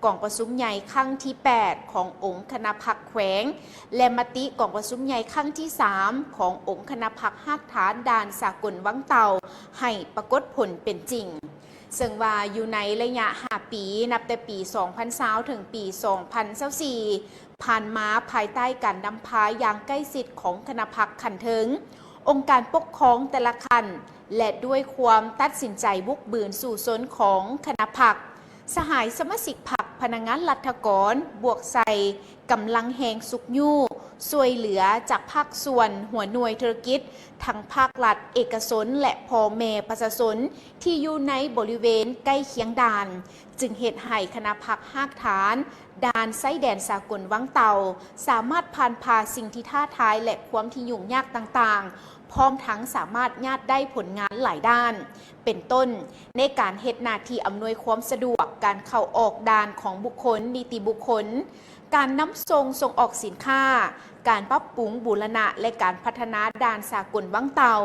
ກອງປະຊຸມໃຫຍ່ຄັ້ງທີແປດ ຂອງອົງຄະນະພັກແຂວງ ແລະ ມະຕິກອງປະຊຸມໃຫຍ່ຄັ້ງທີສາມ ຂອງອົງຄະນະພັກຮາກຖານດ່ານສາກົນວັງເຕົ່າ ໃຫ້ປາກົດຜົນເປັນຈິງ. ເຊິ່ງວ່າຢູ່ໃນໄລຍະຫ້າປີ ນັບແຕ່ປີສອງພັນຊາວ ເຖິງປີສອງພັນຊາວສີ່ ຜ່ານມາ, ພາຍໃຕ້ການນຳພາຢ່າງໃກ້ຊິດຂອງຄະນະພັກຂັ້ນເທິງ, ອົງການປົກຄອງແຕ່ລະຂັ້ນ ແລະ ດ້ວຍຄວາມຕັດສິນໃຈບຸກບືນສູ້ຊົນຂອງຄະນະພັກ, ສະຫາຍສະມາຊິກພັກ ພະນັກງານລັດຖະກອນ ບວກໃສ່ກຳລັງແຮງຊຸກຍູ້ ຊ່ວຍເຫຼືອຈາກພາກສ່ວນຫົວໜ່ວຍທຸລະກິດ ທັງພາກລັດ, ເອກະຊົນ ແລະ ພໍ່ແມ່ປະຊາຊົນທີ່ຢູ່ໃນບໍລິເວນໃກ້ຄຽງດ່ານ, ຈຶ່ງເຮັດໃຫ້ຄະນະພັກຮາກຖານ ດ່ານຊາຍແດນສາກົນວັງເຕົ່າ ສາມາດຜ່ານຜ່າສິ່ງທີ່ທ້າທາຍ ແລະ ຄວາມທີ່ຫຍຸ້ງຍາກຕ່າງໆ, ພ້ອມທັງສາມາດຍາດໄດ້ຜົນງານຫຼາຍດ້ານ ເປັນຕົ້ນ ໃນການເຮັດໜ້າທີ່ອຳນວຍຄວາມສະດວກການເຂົ້າອອກດ່ານຂອງບຸກຄົນ, ນິຕິບຸກຄົນ, ການນຳສົ່ງ, ສົ່ງອອກສິນຄ້າ, ການປັບປຸງ, ບູລະນະ ແລະ ການພັດທະນາດ່ານສາກົນວັງເຕົ່າ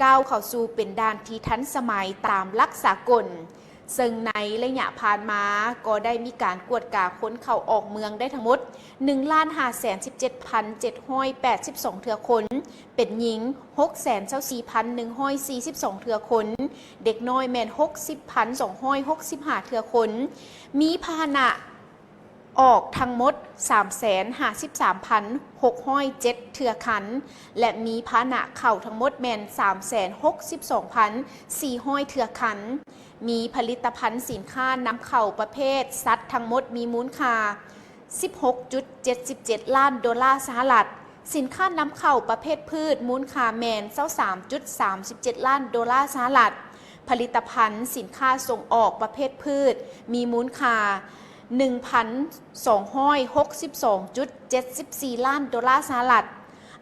ກ້າວເຂົ້າສູ່ເປັນດ່ານທີ່ທັນສະໄໝຕາມຫຼັກສາກົນ. ເຊິ່ງໃນໄລຍະຜ່ານມາກໍໄດ້ມີການກວດກາຄົນເຂົ້າອອກເມືອງໄດ້ທັງໝົດ ໜຶ່ງລ້ານຫ້າແສນສິບເຈັດພັນເຈັດຮ້ອຍແປດສິບສອງເທື່ອຄົນ, ເປັນຍິງ ຫົກແສນຊາວສີ່ພັນໜຶ່ງຮ້ອຍສີ່ສິບສອງເທື່ອຄົນ, ເດັກນ້ອຍແມ່ນ ຫົກສິບພັນສອງຮ້ອຍຫົກສິບຫ້າເທື່ອຄົນ, ມີພາຫະນະ ອອກທັງໝົດ ສາມແສນຫ້າສິບສາມພັນຫົກຮ້ອຍເຈັດເທື່ອຄັນ ແລະ ມີພາຫະນະເຂົ້າທັງໝົດແມ່ນ ສາມແສນຫົກສິບສອງພັນສີ່ຮ້ອຍເທື່ອຄັນ, ມີຜະລິດຕະພັນສິນຄ້ານຳເຂົ້າປະເພດສັດທັງໝົດມີມູນຄ່າ ສິບຫົກຈຸດເຈັດສິບເຈັດລ້ານໂດລາສະຫະລັດ, ສິນຄ້ານຳເຂົ້າປະເພດພືດມູນຄ່າແມ່ນ ຊາວສາມຈຸດສາມສິບເຈັດລ້ານໂດລາສະຫະລັດ, ຜະລິດຕະພັນສິນຄ້າສົ່ງອອກປະເພດພືດມີມູນຄ່າ ໜຶ່ງພັນສອງຮ້ອຍຫົກສິບສອງຈຸດເຈັດສິບສີ່ລ້ານໂດລາສະຫະລັດ.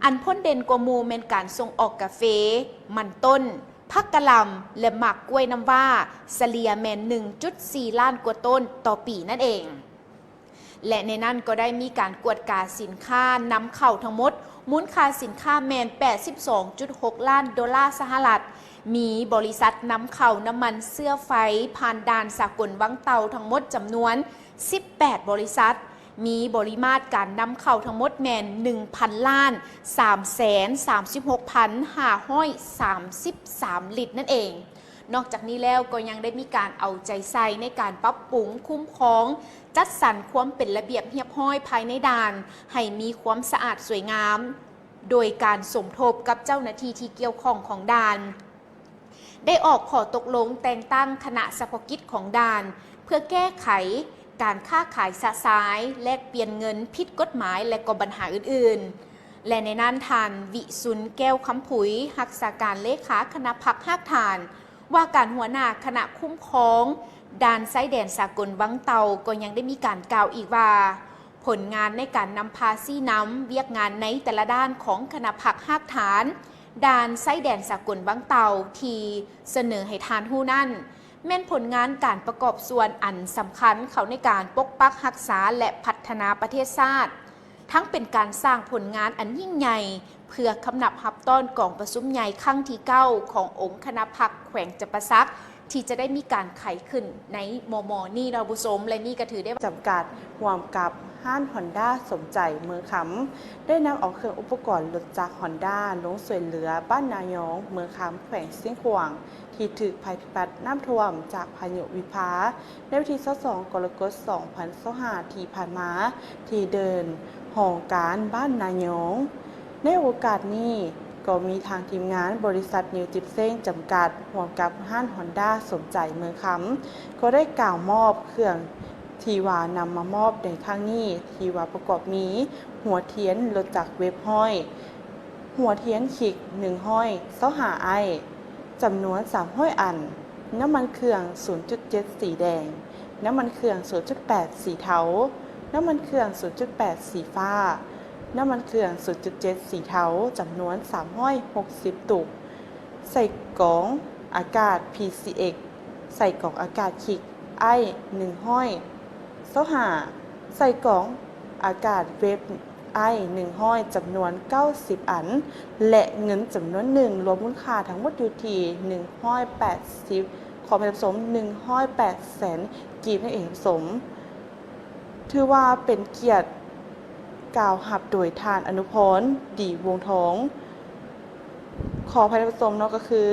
ອັນພົ້ນເດັ່ນກວ່າໝູ່ແມ່ນການສົ່ງອອກກາເຟ, ມັນຕົ້ນ, ຜັກກະຫຼ່ຳ ແລະ ໝາກກ້ວຍນ້ຳວ້າ, ສະເລ່ຍແມ່ນ ໜຶ່ງຈຸດສີ່ລ້ານກວ່າໂຕນຕໍ່ປີນັ້ນເອງ. ແລະ ໃນນັ້ນກໍໄດ້ມີການກວດກາສິນຄ້ານຳເຂົ້າທັງໝົດ, ມູນຄ່າສິນຄ້າແມ່ນ ແປດສິບສອງຈຸດຫົກລ້ານໂດລາສະຫະລັດ, ມີບໍລິສັດນຳເຂົ້ານ້ຳມັນເຊື້ອໄຟຜ່ານດ່ານສາກົນວັງເຕົ່າທັງໝົດຈຳນວນ ສິບແປດບໍລິສັດ, ມີບໍລິມາດການນຳເຂົ້າທັງໝົດແມ່ນ ໜຶ່ງພັນລ້ານສາມແສນສາມສິບຫົກພັນຫ້າຮ້ອຍສາມສິບສາມລິດນັ້ນເອງ. ນອກຈາກນີ້ແລ້ວກໍຍັງໄດ້ມີການເອົາໃຈໃສ່ໃນການປັບປຸງ, ຄຸ້ມຄອງ, ຈັດສັນຄວາມເປັນລະບຽບຮຽບຮ້ອຍພາຍໃນດ່ານ ໃຫ້ມີຄວາມສະອາດສວຍງາມ, ໂດຍການສົມທົບກັບເຈົ້າໜ້າທີ່ທີ່ກ່ຽວຂ້ອງຂອງດ່ານ ໄດ້ອອກຂໍ້ຕົກລົງແຕ່ງຕັ້ງຄະນະສະເພາະກິດຂອງດ່ານ ເພື່ອແກ້ໄຂການຄ້າຂາຍຊະຊາຍ, ແລກປ່ຽນເງິນຜິດກົດໝາຍ ແລະ ກໍບັນຫາອື່ນໆ. ແລະ ໃນນັ້ນທ່ານ ວິສຸນ ແກ້ວຄຳຜຸຍ, ຮັກສາການເລຂາຄະນະພັກຮາກຖານ ວ່າການຫົວໜ້າຄະນະຄຸ້ມຄອງດ່ານຊາຍແດນສາກົນວັງເຕົ່າ ກໍຍັງໄດ້ມີການກ່າວອີກວ່າ ຜົນງານໃນການນຳພາຊີ້ນຳວຽກງານໃນແຕ່ລະດ້ານຂອງຄະນະພັກຮາກຖານ ດ່ານຊາຍແດນສາກົນວັງເຕົ່າທີ່ສະເໜີໃຫ້ທ່ານຮູ້ນັ້ນ ແມ່ນຜົນງານການປະກອບສ່ວນອັນສຳຄັນເຂົ້າໃນການປົກປັກຮັກສາ ແລະ ພັດທະນາປະເທດຊາດ, ທັງເປັນການສ້າງຜົນງານອັນຍິ່ງໃຫຍ່ ເພື່ອຄຳນັບຮັບຕ້ອນກອງປະຊຸມໃຫຍ່ຄັ້ງທີເກົ້າຂອງອົງຄະນະພັກແຂວງຈຳປາສັກ ທີ່ຈະໄດ້ມີການໄຂຂຶ້ນໃນມໍ່ໆນີ້ເນາະທ່ານຜູ້ຊົມ ແລະ ນີ້ກໍຖືໄດ້ ຈຳກັດ ຮ່ວມກັບຮ້ານຮອນດ້າສົມໃຈເມືອງຄຳ ໄດ້ນຳເອົາເຄື່ອງອຸປະກອນລົດຈັກຮອນດ້າລົງຊ່ວຍເຫຼືອບ້ານນາຍອງ ເມືອງຄຳ ແຂວງຊຽງຂວາງ ທີ່ຖືກໄພພິບັດນ້ຳຖ້ວມຈາກພາຍຸວິພາ ໃນວັນທີຊາວສອງ ກໍລະກົດ ສອງພັນຊາວຫ້າ ທີ່ຜ່ານມາ ທີ່ເດີ່ນຫ້ອງການບ້ານນາຍອງ. ໃນໂອກາດນີ້ ກໍມີທາງທີມງານບໍລິສັດນິວຈິບເຊັງຈຳກັດ ຮ່ວມກັບຮ້ານຮອນດ້າສົມໃຈເມືອງຄຳ ກໍໄດ້ກ່າວມອບເຄື່ອງທີ່ວ່ານຳມາມອບໃນຄັ້ງນີ້ ທີ່ວ່າປະກອບມີ ຫົວທຽນລົດຈັກເວັບຮ້ອຍ, ຫົວທຽນຄິກ ໜຶ່ງຮ້ອຍຊາວຫ້າ ໄອ ຈຳນວນ ສາມຮ້ອຍ ອັນ, ນ້ຳມັນເຄື່ອງ ສູນຈຸດເຈັດ ສີແດງ, ນ້ຳມັນເຄື່ອງ ສູນຈຸດແປດ ສີເທົາ, ນ້ຳມັນເຄື່ອງ ສູນຈຸດແປດ ສີຟ້າ, ນ້ຳມັນເຄື່ອງ ສູນຈຸດເຈັດ ສີເທົາ ຈຳນວນ ສາມຮ້ອຍຫົກສິບ ຕຸກ, ໃສ່ກອງອາກາດ ພີຊີເອັກ, ໃສ່ກອງອາກາດຄິກ ໄອ ໜຶ່ງຮ້ອຍຊາວຫ້າ, ໃສ່ກອງອາກາດເວັບ ໄອ ໜຶ່ງຮ້ອຍ ຈຳນວນ ເກົ້າສິບ ອັນ ແລະ ເງິນຈຳນວນໜຶ່ງ ລວມມູນຄ່າທັງໝົດຢູ່ທີ່ ໜຶ່ງຮ້ອຍແປດສິບ ຂໍອະໄພທ່ານຜູ້ຊົມ ໜຶ່ງຮ້ອຍແປດແສນກີບນັ້ນເອງທ່ານຜູ້ຊົມ. ຖືວ່າເປັນກຽດກ່າວຮັບໂດຍທ່ານ ອະນຸພອນ ດີວົງທອງ ຂໍອະໄພທ່ານຜູ້ຊົມເນາະ ກໍຄື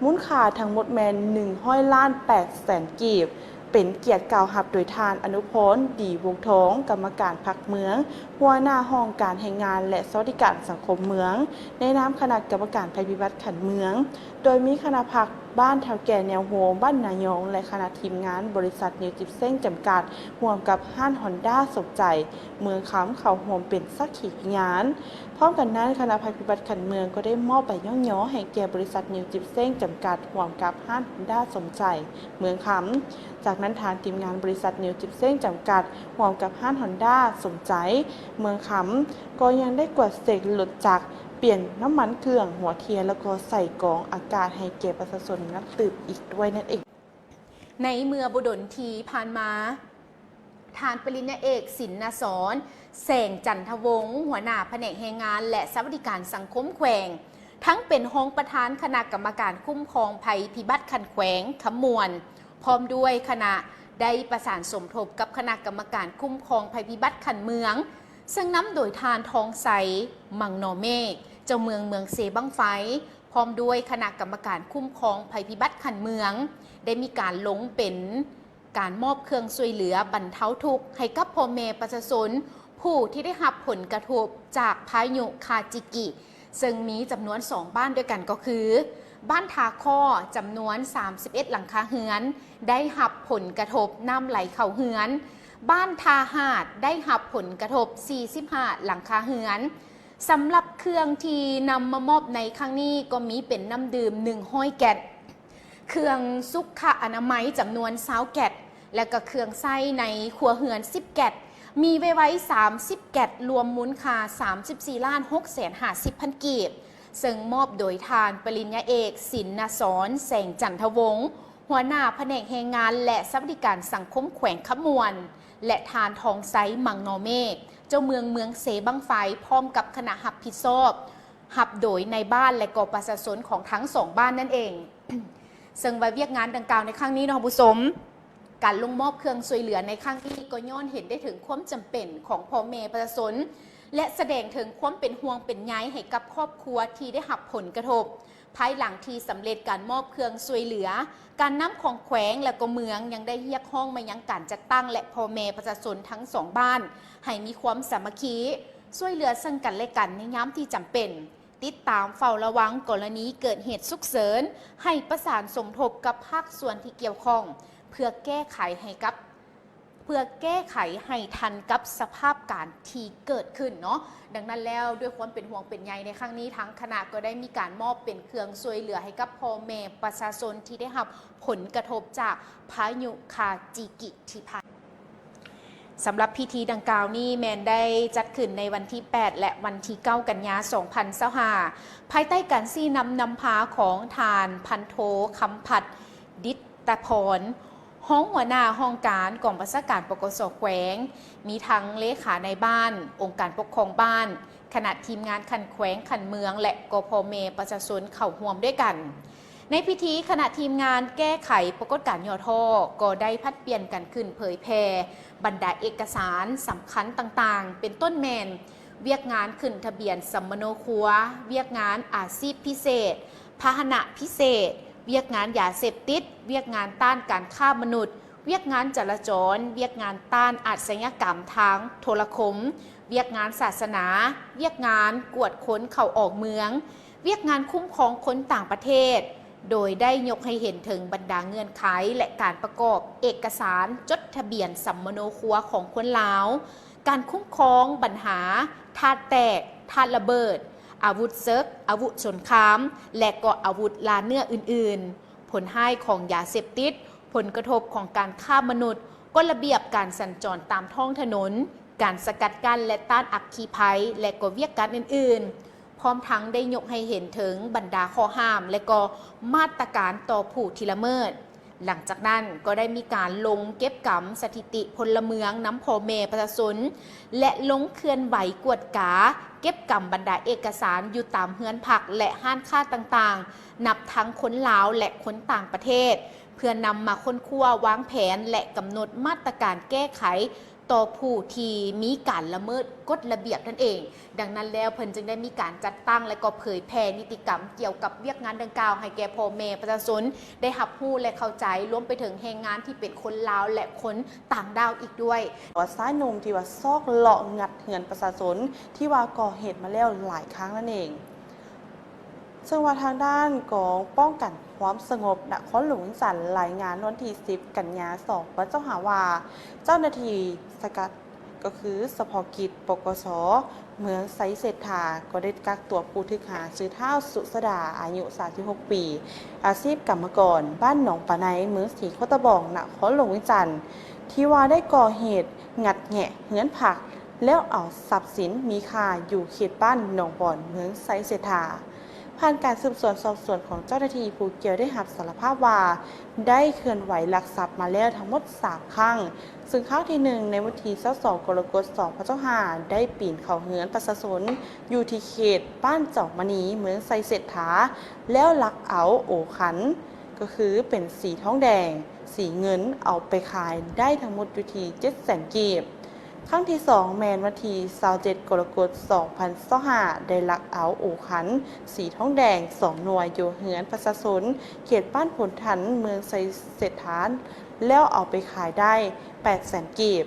ມູນຄ່າທັງໝົດແມ່ນ ໜຶ່ງຮ້ອຍລ້ານແປດແສນກີບ ເປັນກຽດກ່າວຮັບໂດຍທ່ານ ອະນຸພອນ ດີວົງທອງ ກຳມະການພັກເມືອງ, ຫົວໜ້າຫ້ອງການແຮງງານ ແລະ ສະຫວັດດີການສັງຄົມເມືອງ, ໃນນາມຄະນະກຳມະການໄພພິບັດຂັ້ນເມືອງ, ໂດຍມີຄະນະພັກບ້ານເຖົ້າແກ່ແນວໂຮມບ້ານນາຍອງ ແລະ ຄະນະທີມງານບໍລິສັດນິວຈິບເຊັງຈຳກັດ ຮ່ວມກັບຮ້ານຮອນດ້າສົມໃຈເມືອງຄຳ ເຂົ້າຮ່ວມເປັນສັກຂີພະຍານ. ພ້ອມກັນນັ້ນ, ຄະນະໄພພິບັດຂັ້ນເມືອງກໍໄດ້ມອບໃບຍ້ອງຍໍໃຫ້ແກ່ບໍລິສັດນິວຈິບເຊັງຈຳກັດ ຮ່ວມກັບຮ້ານຮອນດ້າສົມໃຈເມືອງຄຳ. ຈາກນັ້ນ, ທາງທີມງານບໍລິສັດນິວຈິບເຊັງຈຳກັດ ຮ່ວມກັບຮ້ານຮອນດ້າສົມໃຈເມືອງຄຳ ກໍຍັງໄດ້ກວດເຊັກລົດຈັກ, ປ່ຽນນ້ຳມັນເຄື່ອງ, ຫົວທຽນ ແລ້ວກໍໃສ່ກອງອາກາດໃຫ້ແກ່ປະຊາຊົນນຳຕື່ມອີກດ້ວຍນັ້ນເອງ. ໃນເມື່ອບໍ່ດົນທີ່ຜ່ານມາ, ທ່ານປະລິນຍາເອກ ສິນນະສອນ ແສງຈັນທະວົງ ຫົວໜ້າພະແນກແຮງງານ ແລະ ສະຫວັດດີການສັງຄົມແຂວງ, ທັງເປັນຮອງປະທານຄະນະກຳມະການຄຸ້ມຄອງໄພພິບັດຂັ້ນແຂວງຄຳມ່ວນ ພ້ອມດ້ວຍຄະນະ ໄດ້ປະສານສົມທົບກັບຄະນະກຳມະການຄຸ້ມຄອງໄພພິບັດຂັ້ນເມືອງ, ເຊິ່ງນຳໂດຍທ່ານ ທອງໄຊ ມັງນໍເມກ ເຈົ້າເມືອງເມືອງເຊບັ້ງໄຟ, ພ້ອມດ້ວຍຄະນະກຳມະການຄຸ້ມຄອງໄພພິບັດຂັ້ນເມືອງ ໄດ້ມີການລົງເປັນການມອບເຄື່ອງຊ່ວຍເຫຼືອບັນເທົາທຸກໃຫ້ກັບພໍ່ແມ່ປະຊາຊົນຜູ້ທີ່ໄດ້ຮັບຜົນກະທົບຈາກພາຍຸຄາຈິກິ, ເຊິ່ງມີຈຳນວນສອງບ້ານດ້ວຍກັນ ກໍຄື ບ້ານທ່າຄໍ້ ຈຳນວນສາມສິບເອັດຫຼັງຄາເຮືອນ ໄດ້ຮັບຜົນກະທົບນ້ຳໄຫຼເຂົ້າເຮືອນ, ບ້ານທ່າຫາດ ໄດ້ຮັບຜົນກະທົບສີ່ສິບຫ້າຫຼັງຄາເຮືອນ. ສຳລັບເຄື່ອງທີ່ນຳມາມອບໃນຄັ້ງນີ້ ກໍມີເປັນນ້ຳດື່ມໜຶ່ງຮ້ອຍແກັດ, ເຄື່ອງສຸຂະອະນາໄມຈຳນວນຊາວແກັດ ແລະ ກໍເຄື່ອງໃຊ້ໃນຄົວເຮືອນສິບແກັດ, ມີໄວໆສາມສິບແກັດ, ລວມມູນຄ່າສາມສິບສີ່ລ້ານຫົກແສນຫ້າສິບພັນກີບ, ເຊິ່ງມອບໂດຍທ່ານປະລິນຍາເອກ ສິນນະສອນ ແສງຈັນທະວົງ ຫົວໜ້າພະແນກແຮງງານ ແລະ ສະຫວັດດີການສັງຄົມແຂວງຄຳມ່ວນ ແລະ ທ່ານ ທອງໄຊ ມັງນໍເມກ ເຈົ້າເມືອງເມືອງເຊບັ້ງໄຟ ພ້ອມກັບຄະນະຮັບຜິດຊອບ ຮັບໂດຍນາຍບ້ານ ແລະ ກໍປະຊາຊົນຂອງທັງສອງບ້ານນັ້ນເອງ. ເຊິ່ງວ່າວຽກງານດັ່ງກ່າວໃນຄັ້ງນີ້ເນາະ ທ່ານຜູ້ຊົມ, ການລົງມອບເຄື່ອງຊ່ວຍເຫຼືອໃນຄັ້ງນີ້ ກໍຍ້ອນເຫັນໄດ້ເຖິງຄວາມຈຳເປັນຂອງພໍ່ແມ່ປະຊາຊົນ ແລະ ສະແດງເຖິງຄວາມເປັນຫ່ວງເປັນໃຍໃຫ້ກັບຄອບຄົວທີ່ໄດ້ຮັບຜົນກະທົບ. ພາຍຫຼັງທີ່ສຳເລັດການມອບເຄື່ອງຊ່ວຍເຫຼືອ, ການນຳຂອງແຂວງ ແລະ ກໍເມືອງຍັງໄດ້ຮຽກຮ້ອງມາຍັງການຈັດຕັ້ງ ແລະ ພໍ່ແມ່ປະຊາຊົນທັງສອງບ້ານ ໃຫ້ມີຄວາມສາມັກຄີ, ຊ່ວຍເຫຼືອເຊິ່ງກັນແລະກັນໃນຍາມທີ່ຈຳເປັນ, ຕິດຕາມເຝົ້າລະວັງກໍລະນີເກີດເຫດສຸກເສີນ, ໃຫ້ປະສານສົມທົບກັບພາກສ່ວນທີ່ກ່ຽວຂ້ອງ ເພື່ອແກ້ໄຂໃຫ້ກັບ ເພື່ອແກ້ໄຂໃຫ້ທັນກັບສະພາບການທີ່ເກີດຂຶ້ນເນາະ. ດັ່ງນັ້ນແລ້ວ, ດ້ວຍຄວາມເປັນຫ່ວງເປັນໃຍໃນຄັ້ງນີ້, ທາງຄະນະກໍໄດ້ມີການມອບເປັນເຄື່ອງຊ່ວຍເຫຼືອໃຫ້ກັບພໍ່ແມ່ປະຊາຊົນທີ່ໄດ້ຮັບຜົນກະທົບຈາກພາຍຸຄາຈິກິທີ່ຜ່ານ. ສຳລັບພິທີດັ່ງກ່າວນີ້ແມ່ນໄດ້ຈັດຂຶ້ນໃນວັນທີແປດ ແລະ ວັນທີເກົ້າ ກັນຍາ ສອງພັນຊາວຫ້າ ພາຍໃຕ້ການຊີ້ນຳນຳພາຂອງທ່ານ ພັນໂທ ຄຳພັດ ດິດຕະພອນ ຮອງຫົວໜ້າຫ້ອງການກອງບັນຊາການ ປກສ ແຂວງ, ມີທັງເລຂານາຍບ້ານ, ອົງການປົກຄອງບ້ານ, ຄະນະທີມງານຂັ້ນແຂວງ, ຂັ້ນເມືອງ ແລະ ກໍພໍ່ແມ່ປະຊາຊົນເຂົ້າຮ່ວມດ້ວຍກັນ. ໃນພິທີ, ຄະນະທີມງານແກ້ໄຂປາກົດການຫຍໍ້ທໍ້ ກໍໄດ້ຜັດປ່ຽນກັນຂຶ້ນເຜີຍແຜ່ບັນດາເອກະສານສຳຄັນຕ່າງໆ ເປັນຕົ້ນແມ່ນ ວຽກງານຂຶ້ນທະບຽນສຳມະໂນຄົວ, ວຽກງານອາຊີບພິເສດ, ພາຫະນະພິເສດ, ວຽກງານຢາເສບຕິດ, ວຽກງານຕ້ານການຄ້າມະນຸດ, ວຽກງານຈະລາຈອນ, ວຽກງານຕ້ານອາດຊະຍາກຳທາງໂທລະຄົມ, ວຽກງານສາສະໜາ, ວຽກງານກວດຄົນເຂົ້າອອກເມືອງ, ວຽກງານຄຸ້ມຄອງຄົນຕ່າງປະເທດ, ໂດຍໄດ້ຍົກໃຫ້ເຫັນເຖິງບັນດາເງື່ອນໄຂ ແລະ ການປະກອບເອກະສານຈົດທະບຽນສຳມະໂນຄົວຂອງຄົນລາວ, ການຄຸ້ມຄອງບັນຫາທາດແຕກ, ທາດລະເບີດ, ອາວຸດເສິກ, ອາວຸດສົງຄາມ ແລະ ກໍອາວຸດລ່າເນື້ອອື່ນໆ, ຜົນຮ້າຍຂອງຢາເສບຕິດ, ຜົນກະທົບຂອງການຄ້າມະນຸດ, ກົດລະບຽບການສັນຈອນຕາມທ້ອງຖະໜົນ, ການສະກັດກັ້ນ ແລະ ຕ້ານອັກຄີໄພ ແລະ ກໍວຽກງານອື່ນໆ. ພ້ອມທັງໄດ້ຍົກໃຫ້ເຫັນເຖິງບັນດາຂໍ້ຫ້າມ ແລະ ກໍມາດຕະການຕໍ່ຜູ້ທີ່ລະເມີດ. ຫຼັງຈາກນັ້ນກໍໄດ້ມີການລົງເກັບກຳສະຖິຕິພົນລະເມືອງນຳພໍ່ແມ່ປະຊາຊົນ ແລະ ລົງເຄື່ອນໄຫວກວດກາເກັບກຳບັນດາເອກະສານຢູ່ຕາມເຮືອນພັກ ແລະ ຮ້ານຄ້າຕ່າງໆ ນັບທັງຄົນລາວ ແລະ ຄົນຕ່າງປະເທດ ເພື່ອນຳມາຄົ້ນຄວ້າວາງແຜນ ແລະ ກຳນົດມາດຕະການແກ້ໄຂ ຕໍ່ຜູ້ທີ່ມີການລະເມີດກົດລະບຽບນັ້ນເອງ. ດັ່ງນັ້ນແລ້ວ ເພິ່ນຈຶ່ງໄດ້ມີການຈັດຕັ້ງ ແລະ ກໍເຜີຍແຜ່ນິຕິກຳກ່ຽວກັບວຽກງານດັ່ງກ່າວໃຫ້ແກ່ພໍ່ແມ່ປະຊາຊົນໄດ້ຮັບຮູ້ ແລະ ເຂົ້າໃຈ, ລວມໄປເຖິງແຮງງານທີ່ເປັນຄົນລາວ ແລະ ຄົນຕ່າງດ້າວອີກດ້ວຍ. ວ່າຊາຍໜຸ່ມທີ່ວ່າຊອກເລາະງັດເຮືອນປະຊາຊົນ ທີ່ວ່າກໍ່ເຫດມາແລ້ວຫຼາຍຄັ້ງນັ້ນເອງ. ເຊິ່ງວ່າທາງດ້ານກອງປ້ອງກັນຄວາມສະຫງົບນະຄອນຫຼວງວຽງຈັນລາຍງານວັນທີສິບ ກັນຍາ ສອງພັນຊາວຫ້າ ວ່າ ເຈົ້າໜ້າທີ່ສະກັດ ກໍຄືສະເພາະກິດ ປກສ ເມືອງໄຊເສດຖາ ກໍໄດ້ກັກຕົວຜູ້ຖືກຫາ ຊື່ທ້າວ ສຸຊາດາ ອາຍຸ ສາມສິບຫົກ ປີ, ອາຊີບກຳມະກອນ, ບ້ານໜອງປາໄນ, ເມືອງສີໂຄດຕະບອງ, ນະຄອນຫຼວງວຽງຈັນ, ທີ່ວ່າໄດ້ກໍ່ເຫດງັດແງະເຮືອນພັກ ແລ້ວເອົາຊັບສິນມີຄ່າຢູ່ເຂດບ້ານໜອງບອນ ເມືອງໄຊເສດຖາ. ຜ່ານການສືບສວນສອບສວນຂອງເຈົ້າໜ້າທີ່, ຜູ້ກ່ຽວໄດ້ຮັບສາລະພາບວ່າ ໄດ້ເຄື່ອນໄຫວລັກຊັບມາແລ້ວທັງໝົດສາມຄັ້ງ, ເຊິ່ງຄັ້ງທີໜຶ່ງ ໃນວັນທີຊາວສອງ ກໍລະກົດ ສອງພັນຊາວຫ້າ ໄດ້ປີນເຂົ້າເຮືອນປະຊາຊົນຢູ່ທີ່ເຂດບ້ານຈອມມະນີ ເມືອງໄຊເສດຖາ ແລ້ວລັກເອົາໂອຄັນ ກໍຄືເປັນສີທອງແດງ, ສີເງິນ ເອົາໄປຂາຍໄດ້ທັງໝົດຢູ່ທີ່ເຈັດແສນກີບ. ຄັ້ງທີສອງ ແມ່ນວັນທີຊາວເຈັດ ກໍລະກົດ ສອງພັນຊາວຫ້າ ໄດ້ລັກເອົາໂອຄັນສີທອງແດງສອງໜ່ວຍຢູ່ເຮືອນປະຊາຊົນ ເຂດບ້ານໂພນທັນ ເມືອງໄຊເສດຖາ ແລ້ວເອົາໄປຂາຍໄດ້ແປດແສນກີບ,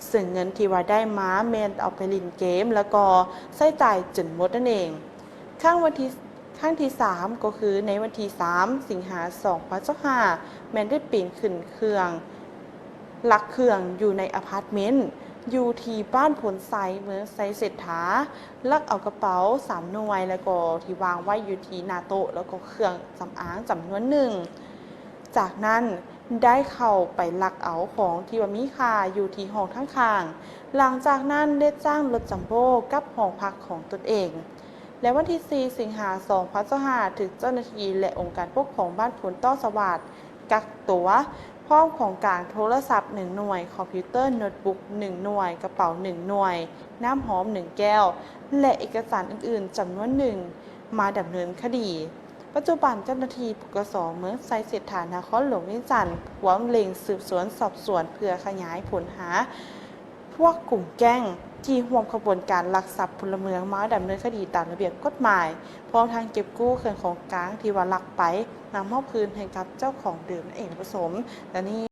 ເຊິ່ງເງິນທີ່ວ່າໄດ້ມາແມ່ນເອົາໄປຫຼິ້ນເກມ ແລ້ວກໍໃຊ້ຈ່າຍຈົນໝົດນັ້ນເອງ. ຄັ້ງວັນທີ ຄັ້ງທີສາມ ກໍຄືໃນວັນທີສາມ ສິງຫາ ສອງພັນຊາວຫ້າ ແມ່ນໄດ້ປີນຂຶ້ນເຄື່ອງ ລັກເຄື່ອງຢູ່ໃນອາພາດເມັນ ຢູ່ທີ່ບ້ານໂພນໄຊ ເມືອງໄຊເສດຖາ, ລັກເອົາກະເປົາສາມໜ່ວຍ ແລ້ວກໍທີ່ວາງໄວ້ຢູ່ທີ່ໜ້າໂຕະ ແລ້ວກໍເຄື່ອງສຳອາງຈຳນວນໜຶ່ງ. ຈາກນັ້ນໄດ້ເຂົ້າໄປລັກເອົາຂອງທີ່ວ່າມີຄ່າຢູ່ທີ່ຫ້ອງທາງຂ້າງ. ຫຼັງຈາກນັ້ນໄດ້ຈ້າງລົດຈຳໂບ້ກັບຫໍພັກຂອງຕົນເອງ. ແລະ ວັນທີສີ່ ສິງຫາ ສອງພັນຊາວຫ້າ ຖືກເຈົ້າໜ້າທີ່ ແລະ ອົງການປົກຄອງບ້ານໂພນຕໍ່ສະຫວາດ ກັກຕົວ ພ້ອມຂອງກາງໂທລະສັບໜຶ່ງໜ່ວຍ, ຄອມພິວເຕີໂນດບຸກໜຶ່ງໜ່ວຍ, ກະເປົາໜຶ່ງໜ່ວຍ, ນ້ຳຫອມໜຶ່ງແກ້ວ ແລະ ເອກະສານອື່ນໆຈຳນວນໜຶ່ງ ມາດຳເນີນຄະດີ. ປັດຈຸບັນເຈົ້າໜ້າທີ່ ປກສ ເມືອງໄຊເສດຖາ ນະຄອນຫຼວງວຽງຈັນ ພວມເລັ່ງສືບສວນສອບສວນເພື່ອຂະຫຍາຍຜົນຫາ ພວກກຸ່ມແກ້ງທີ່ຮ່ວມຂະບວນການລັກຊັບພົນລະເມືອງມາດຳເນີນຄະດີຕາມລະບຽບກົດໝາຍ, ພ້ອມທັງເກັບກູ້ເຄື່ອງຂອງກາງທີ່ວ່າລັກໄປ ນຳມອບຄືນໃຫ້ກັບເຈົ້າຂອງເດີມນັ້ນເອງ ປະສົມ. ແລະ ນີ້